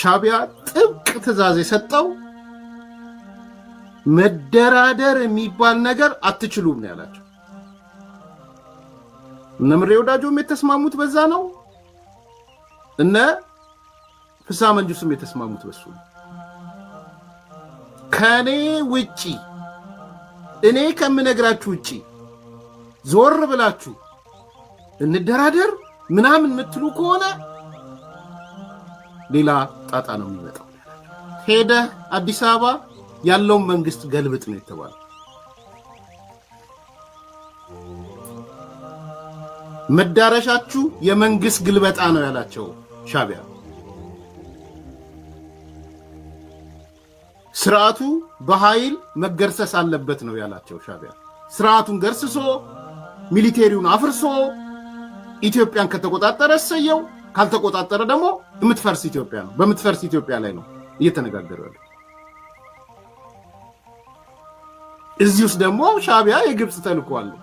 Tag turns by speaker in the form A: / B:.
A: ሻዕቢያ ጥብቅ ትዕዛዝ የሰጠው መደራደር የሚባል ነገር አትችሉም ነው ያላቸው። እነ ምሬ ወዳጆም የተስማሙት በዛ ነው። እነ ፍስሐ መንጁስም የተስማሙት በሱ ነው። ከኔ ውጪ፣ እኔ ከምነግራችሁ ውጪ ዞር ብላችሁ እንደራደር ምናምን የምትሉ ከሆነ ሌላ ጣጣ ነው የሚመጣው። ሄደህ አዲስ አበባ ያለውን መንግስት ገልብጥ ነው የተባለው። መዳረሻችሁ የመንግስት ግልበጣ ነው ያላቸው ሻዕቢያ። ስርዓቱ በኃይል መገርሰስ አለበት ነው ያላቸው ሻዕቢያ። ስርዓቱን ገርስሶ፣ military ውን አፍርሶ ኢትዮጵያን ከተቆጣጠረ እሰየው፣ ካልተቆጣጠረ ደግሞ የምትፈርስ ኢትዮጵያ ነው። በምትፈርስ ኢትዮጵያ ላይ ነው እየተነጋገሩ ያለው። እዚህ ውስጥ ደግሞ ሻዕቢያ የግብፅ ተልዕኮ አለው።